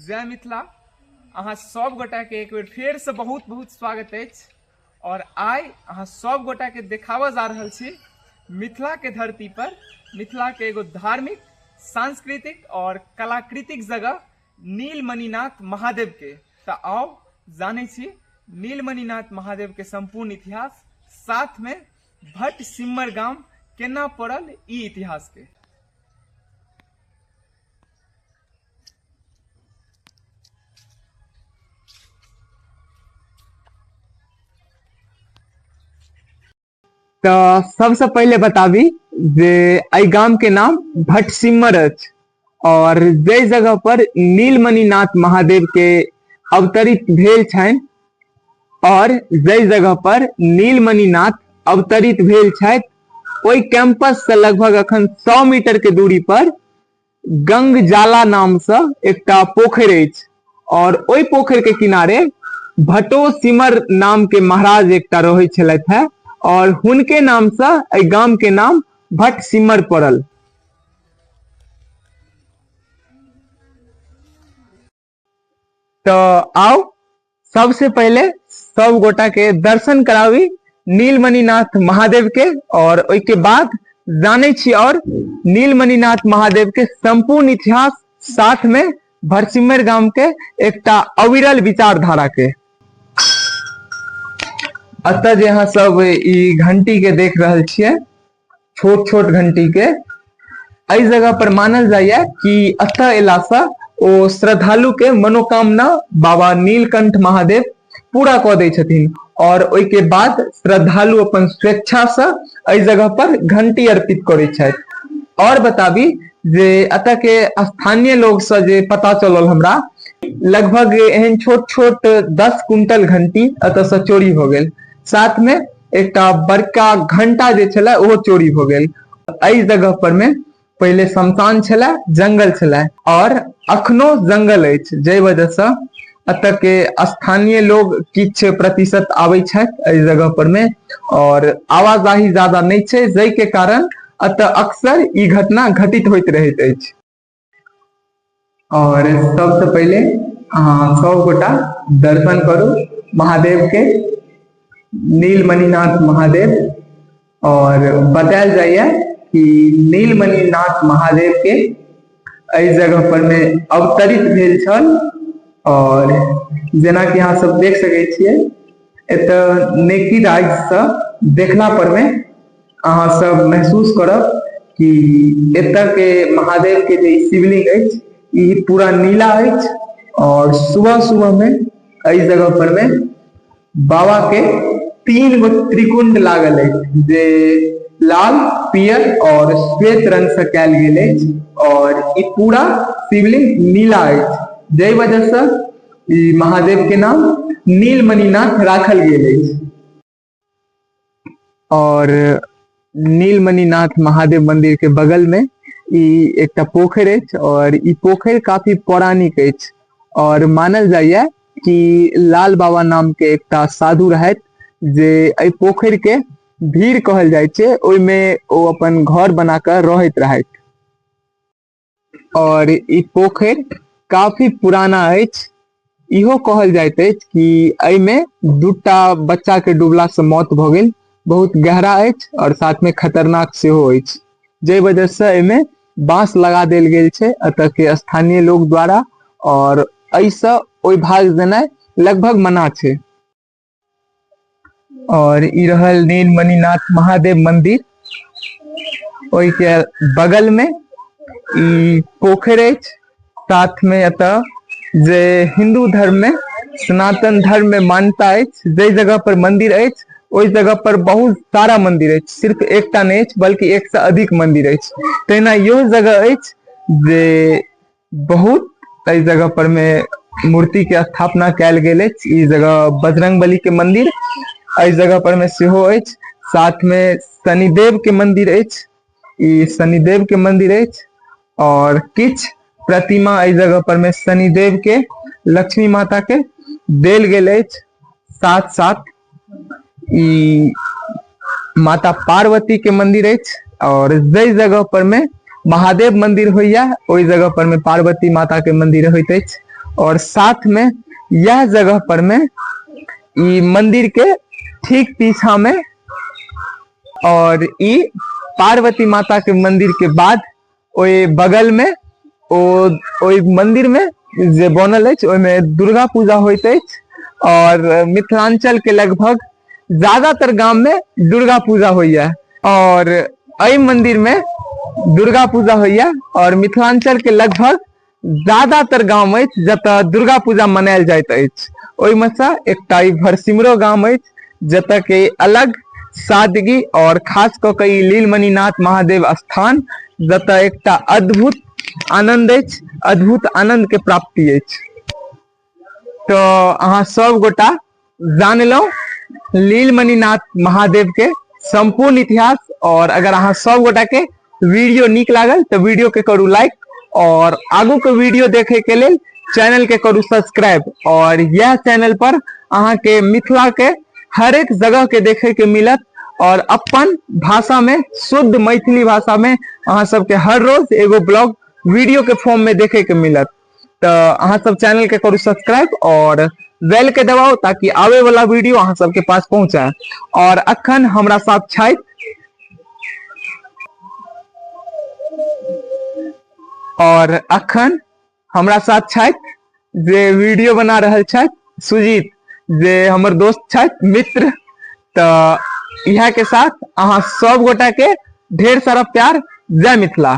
जय मिथिला। अहाँ सब गोटा के एक बेर फेर से बहुत बहुत स्वागत अछि और आइ अहाँ सब गोटा के देखाबऽ जा रहल छी मिथिला के धरती पर मिथिला के एगो धार्मिक, सांस्कृतिक और कलाकृतिक जगह नीलमणिनाथ महादेव के। तऽ आउ जानै छी नीलमणिनाथ महादेव के संपूर्ण इतिहास, साथ में भट्ट सिम्मर गाम केना पड़ल ई इतिहास के। तऽ सबसँ पहिले बताबी जे एहि गाम के नाम भटसिमर अछि और जाहि जगह पर नीलमणिनाथ महादेव के अवतरित भेल छनि और जाहि जगह पर नीलमणिनाथ अवतरित भेल छथि ओहि कैंपस से लगभग अखन 100 मीटर के दूरी पर गंगजाला नाम से एकटा पोखरि अछि और ओहि पोखरि के किनारे भटो सिमर नाम के महाराज एकटा रहै छलथि है और हुनके नाम से एहि गाम के नाम भट्ट सिमर पड़ल। तऽ आउ सबसे पहिले सब गोटा के दर्शन कराबी नीलमणिनाथ महादेव के और ओहि के बाद जानै छी और नीलमणिनाथ महादेव के संपूर्ण इतिहास, साथ में भरसिमर गाम के एकटा अविरल विचारधारा के। अतः जे अहाँ सब ई घंटी के देख रहल छियै, छोट छोट घंटी के, एहि जगह पर मानल जाइए कि अतः एला से ओ श्रद्धालु के मनोकामना बाबा नीलकंठ महादेव पूरा कऽ दै छथिन और ओहि के बाद श्रद्धालु अपन स्वेच्छा से एहि जगह पर घंटी अर्पित करै छथि। और बताबी जे एतऽ के स्थानीय लोग से जे पता चलल हमरा, लगभग एहन छोट छोट 10 कुंटल घंटी एतऽ से चोरी हो गेल, साथ में एकटा बड़का घंटा जे छलै ओहो चोरी हो गेल। एहि जगह पर में पहिले शमशान छलै, जंगल छलै और अखनो जंगल अछि, जाहि वजह से एतऽ के स्थानीय लोग किछु प्रतिशत आबै छथि एहि जगह पर में और आवाजाही ज्यादा नहि छै, जाहि के कारण एतऽ अक्सर ई घटना घटित होइत रहैत अछि। और सबसे पहिले अहाँ सब गोटा दर्शन करू महादेव के, नीलमणिनाथ महादेव। और बतायल जाइए कि नीलमणिनाथ महादेव के एहि जगह पर में अवतरित भेल छल और जेना कि अहाँ सब देख सकै छियै एतऽ नेकी राज से देखला पर में अहाँ सब महसूस करब कि एतऽ के महादेव के जे शिवलिंग अछि ई पूरा नीला अछि और सुबह सुबह में एहि जगह पर में बाबा के 3 गो त्रिकुंड लागल अछि जे लाल, पियर और श्वेत रंग से कैल गेल अछि और ई पूरा शिवलिंग नीला अछि, जाहि वजह से ई महादेव के नाम नीलमणिनाथ राखल गेल अछि। और नीलमणिनाथ महादेव मंदिर के बगल में ई एकटा पोखरि अछि और ई पोखरि काफी पौराणिक अछि और मानल जाइए कि लाल बाबा नाम के एकटा साधु रहथि जे एहि पोखरि के भीड़ कहल जाइ छै, ओहिमे ओ अपन घर बना कऽ रहैत रहथि। और ई पोखरि काफी पुराना अछि। इहो कहल जाइत अछि कि एहिमे 2टा बच्चा के डूबला से मौत भऽ गेल। बहुत गहरा अछि और साथ में खतरनाक सेहो अछि, जाहि वजह से एहिमे बांस लगा देल गेल छै एतऽ के स्थानीय लोग द्वारा और एहिसँ ओहि भाग जेनाइ लगभग मना छै। और ई रहल नीलमणिनाथ महादेव मंदिर, ओहि के बगल में ई पोखरि अछि। साथ में एतऽ जे हिंदू धर्म में सनातन धर्म में मान्यता अछि, जाहि जगह पर मंदिर अछि ओहि जगह पर बहुत सारा मंदिर अछि, सिर्फ एकटा नहि अछि बल्कि एक से अधिक मंदिर अछि। तहिना इहो जगह अछि जे बहुत एहि जगह पर में मूर्ति के स्थापना कैल गेल अछि। ई जगह बजरंगबली के मंदिर एहि जगह पर में सेहो अछि। साथ में शनिदेव के मंदिर अछि, ई शनिदेव के मंदिर अछि और किछ प्रतिमा एहि जगह पर में शनिदेव के, लक्ष्मी माता के देल गेल अछि। साथ साथ ई माता पार्वती के मंदिर अछि और जाहि जगह पर में महादेव मंदिर होइया ओहि जगह पर में पार्वती माता के मंदिर होइत अछि। और साथ में यह जगह पर में ई मंदिर के ठीक पीछा में और ई पार्वती माता के मंदिर के बाद ओहि बगल में ओ ओहि मंदिर में जे बनल अछि ओहिमे दुर्गा पूजा होइत अछि और मिथिलांचल के लगभग ज्यादातर गाम में दुर्गा पूजा होइया और एहि मंदिर में दुर्गा पूजा होइया और मिथिलांचल के लगभग ज्यादातर गाम अछि जतऽ दुर्गा पूजा मनायल जाइत अछि। ओहिमे सँ एकटा ई भरसिमरो गाम अछि जतऽ के अलग सादगी और खास कऽ के ई लीलमणिनाथ महादेव स्थान जतऽ एकटा अद्भुत आनंद अछि, अद्भुत आनंद के प्राप्ति अछि। तऽ अहाँ सब गोटा जानलहुँ लीलमणिनाथ महादेव के संपूर्ण इतिहास। और अगर अहाँ सब गोटा के वीडियो नीक लागल तो वीडियो के करू लाइक और आगू के वीडियो देखे के लेल चैनल के करू सब्सक्राइब। और यह चैनल पर अहाँ के मिथिला के हर एक जगह के देखे के मिलत और अपन भाषा में शुद्ध मैथिली भाषा में अहाँ सबके हर रोज एगो ब्लॉग वीडियो के फॉर्म में देखे के मिलत। तो अहाँ सब चैनल के करू सब्सक्राइब और बेल के दबाओ ताकि आवे वाला वीडियो अहाँ सबके पास पहुंचे। और अखन हमरा साथ छथि और अखन हमरा साथ छथि जे वीडियो बना रहल छथि सुजीत, जे हमर दोस्त छथि मित्र। तो इह के साथ अहाँ सब गोटा के ढेर सारा प्यार। जय मिथिला।